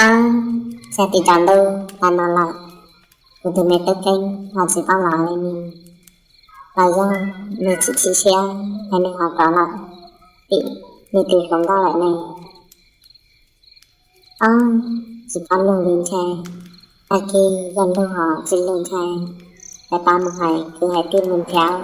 Ab, txog tim tsaus ntuj los no lawm, kuv tus me tub Keeb ho tsis paub los li ne, los yog nws tsis chim siab es nws ho rov lawm tim nws tus hluas nkauj lawm ne? Ob, tsis paub lug li ntshe, tag kis yog lug ho tsis lug ntshe, peb pab mus hais kwv hais tij mus nrhiav.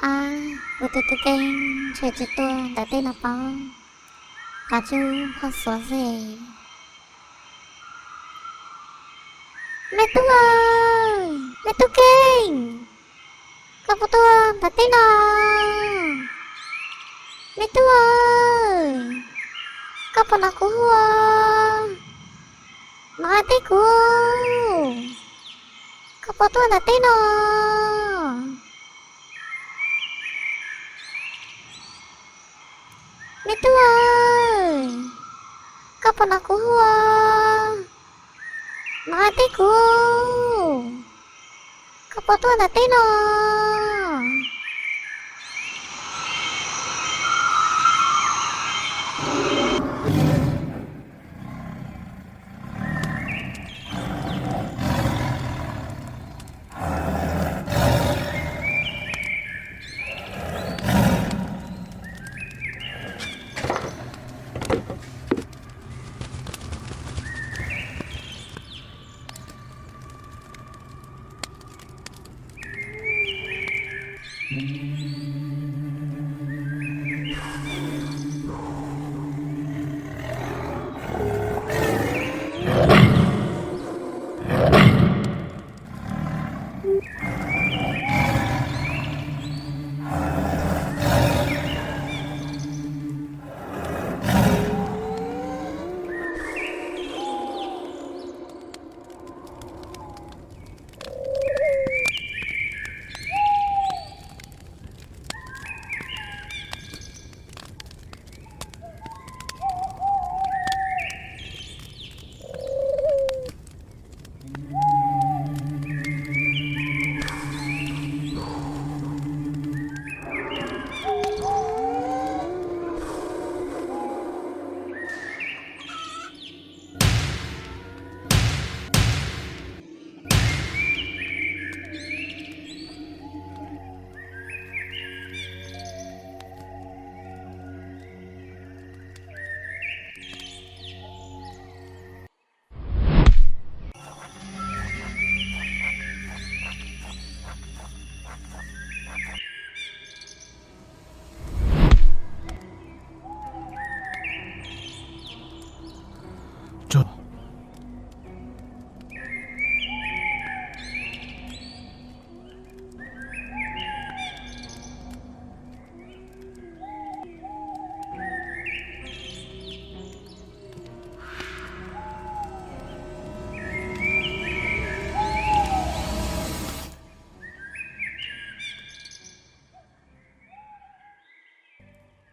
Ab, kuv tus tub Keeb ntshe tsis tuaj ntawm teb no pob, qab tsuj phob xuav xwb. Me tub, me tub Keeb, koj puas tuaj ntawm teb no? Me tub, koj puas hnov kuv hu? Hnov, teb kuv. Koj puas tuaj ntawm teb no? Me tub, koj puas hnov kuv hu? Hnov, teb kuv. Koj puas tuaj ntawm teb no?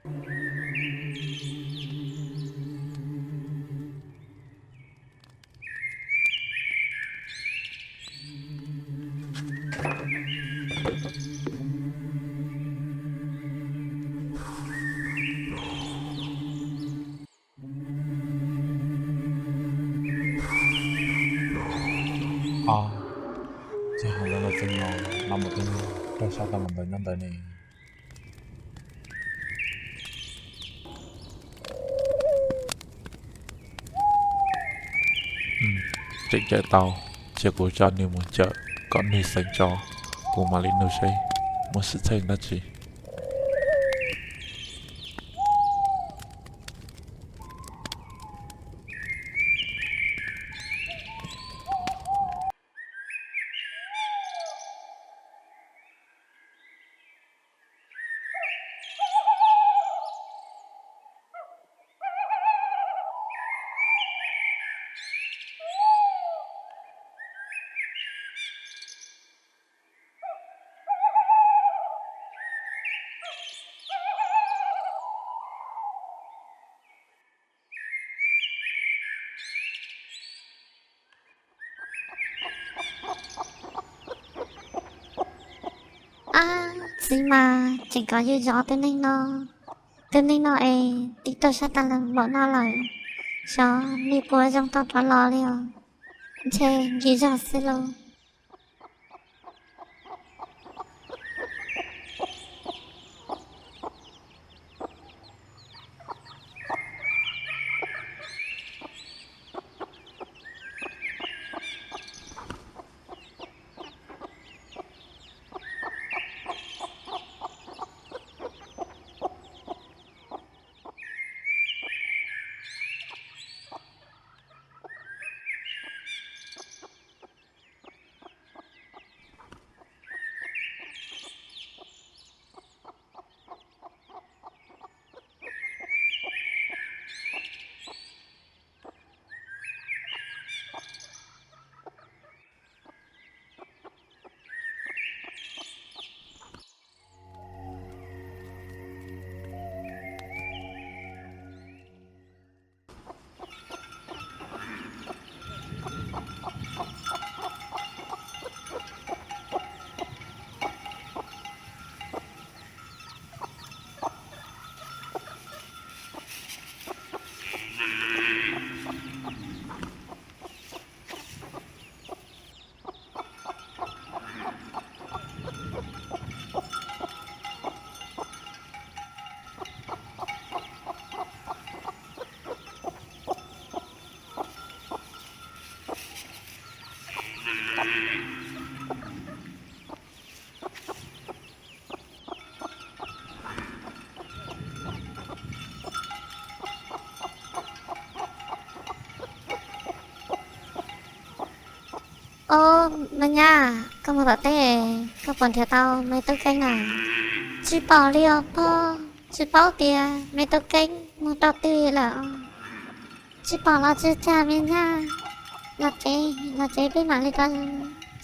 Os, ces hais los txog no, no mus twb rau sab tau mus ntawd nyob ntawd ne. Tseem cawm tau, cia kuv coj nws mus cawm kom nws xeev tso, kuv mam li nug seb muaj xwm txheej dab tsi. Ab, txiv mas tseem kom yus zov tus neeg no, tus neeg no es tiv tau sab tas los npaum no lawm, xyov nws puas zoo tau rov los li os. Ntshe nkim zog xwb lauj. Ob, me nyab, koj mus tom teb, koj puas nrhiav tau me tub Keeb na? Tsis pom li os pog, tsis paub tias me tub Keeb mus rau twg lawm. Tsis pom los tsis ua cas me nyab, los tsev, los tsev peb mam li rov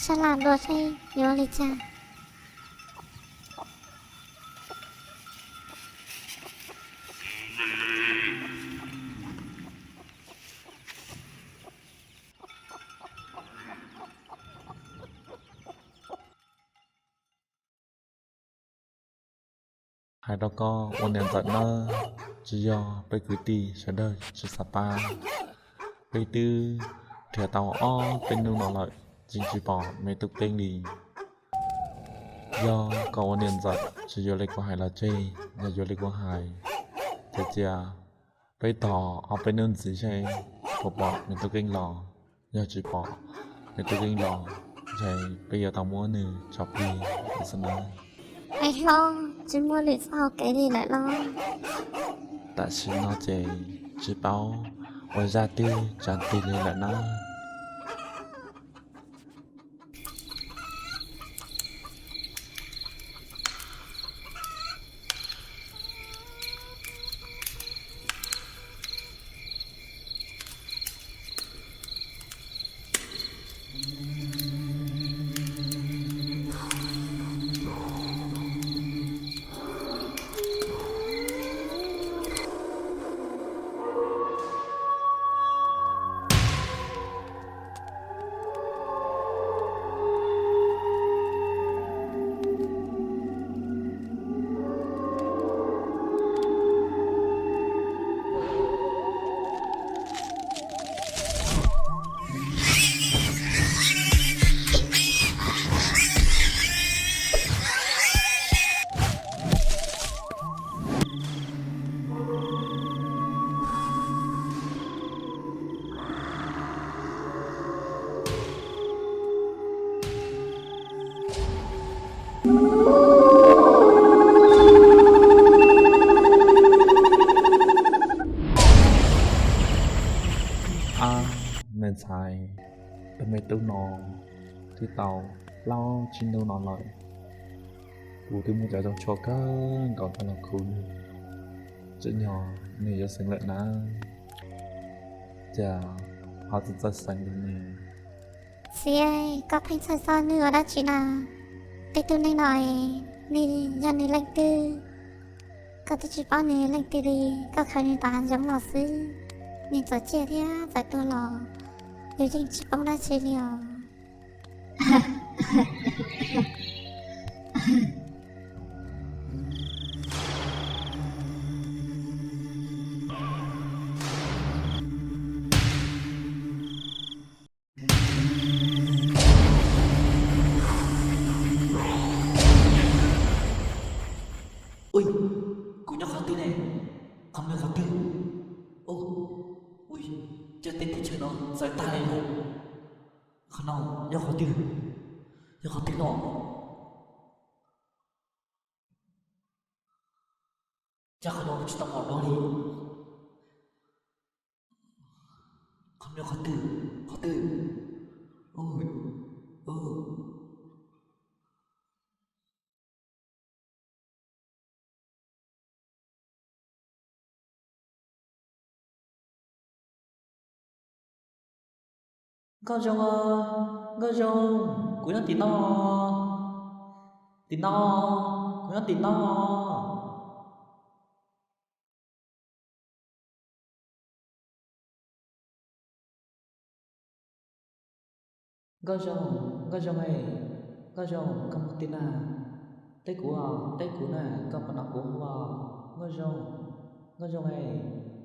sab laj dua seb yuav ua li cas. Hais rau koj ua niam ntxawm nawb, tsis yog peb kwv tij sawv daws tsis xav pab. Peb twb nrhiav tau ob peb hnub no lawm, tseem tsis pom me tub Keeb li. Yog koj ua niam ntxawm tsis yuav li kuv hais los tseg, yog yuav li kuv hais, ces cia peb tos ob peb hnub ntxiv seb puas pom me tub Keeb los. Yog tsis pom me tub Keeb los, ces peb yuav tau muab nws tso plig xwb nawb. Es hlob, tsis muaj lwm txoj hau kev li lawm los? Tam sim no ces tsis paub ua zaj twg tsav twg li lawm nawb. Tub no twb tau plaub tsib hnub no lawm, kuv twb muaj cov zoo tshuaj kawg nkaus tau los khwv nws, tseem yog nws yuav xeev lawm na, cas ho tsis txawj xeev li ne? Txiv, koj pheej txhawj xyov nws ua dab tsi na? Tej tug neeg no nws yog nws leej twg, koj twb tsis paub nws leej twg li. Koj khaws nws tom hav zoov los xwb, nws txawm ciaj thiab txawm tuag los yus yeej tsis paub dab tsi li os. Ua, kuv nyob qhov twg ne? Qhov no qhov twg? Ua, ua, cov teb teb chaws no txawv tag li lawm. Qhov no yog qhov twg? Yog qhov twg no? Cas qhov no tsis tau pom no li? Qhov no qhov twg? Qhov twg? Nkauj Zoo, Nkauj Zoo, kuv nyob tim no, tim no, kuv nyob tim no. Nkauj Zoo, Nkauj Zoo, Nkauj Zoo, koj mus tim na? Teb kuv, teb kuv na, koj puas hnov kuv hu os? Nkauj Zoo, Nkauj Zoo es.